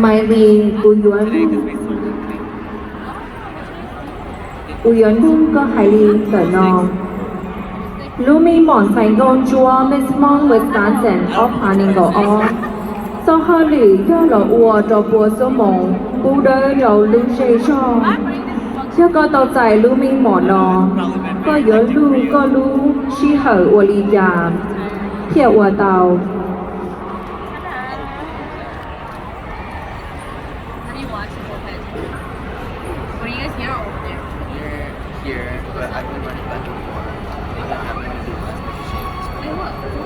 Maiv Lis, kuv yuav nug, kuv yuav nug koj hais li ntawm no: lub meej mom ntxhais nkauj ntsuab Miss Hmong Wisconsin ob phav nees nkaum ob, txoj hauj lwm yog los ua rau pua xuab moos pub dawb rau lub zej zog. Yog koj tau txais lub meej mom no, koj yuav luj koj lub sij hawm ua li cas thiaj ua tau?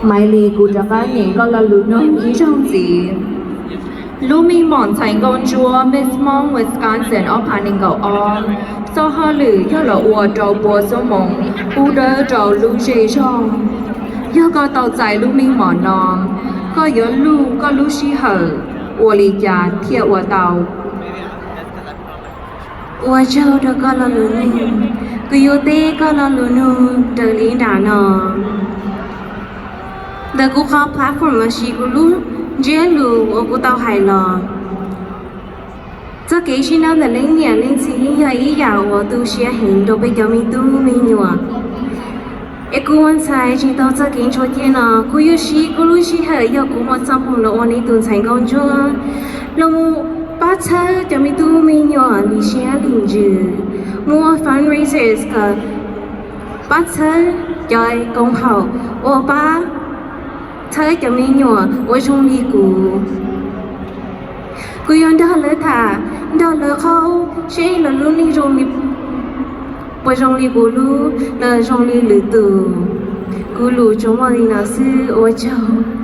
Maiv Lis, kuv rov qab nyeem koj lo lus nug ib zaug ntxiv. Lub meej mom ntxhais nkauj ntsuab Miss Hmong Wisconsin ob phav nees nkaum ob, txoj hauj lwm yog los ua rau pua xuab moos pub dawb rau lub zej zog. Yog koj tau txais lub meej mom no, koj yuav luj koj lub sij hawm ua li cas thiaj ua tau? Ua tsaug rau koj lo lus nug. Kuv yuav teb koj lo lus nug raws li nram no. Ntawm kuv qhov platform lossis kuv lub ntsiab lus uas kuv tau hais los, txoj kev sib nrauj ntawm leej niam leej txiv yeej yog ib yam uas tu siab heev rau peb cov me tub me nyuam. Es kuv ua ntxhais tsis tau txoj kev ntshua ciaj no, kuv yuav siv kuv lub sij hawm yog kuv muaj txoj hmoo los ua neb tus ntxhais nkauj ntsuab, los mus pab txhawb cov me tub me nyuam li siab li ntsws, mus ua fundraisers kom pab txhawb cov koom haum, ua pab txhawb cov me nyuam uas zoo li kuv. Kuv yuav nrog lawv tham, nrog lawv qhaub seb lawv lub neej zoo li, puas zoo li kuv lub los zoo li lwm tus. Kuv lus tsuas muaj li no xwb, ua tsaug.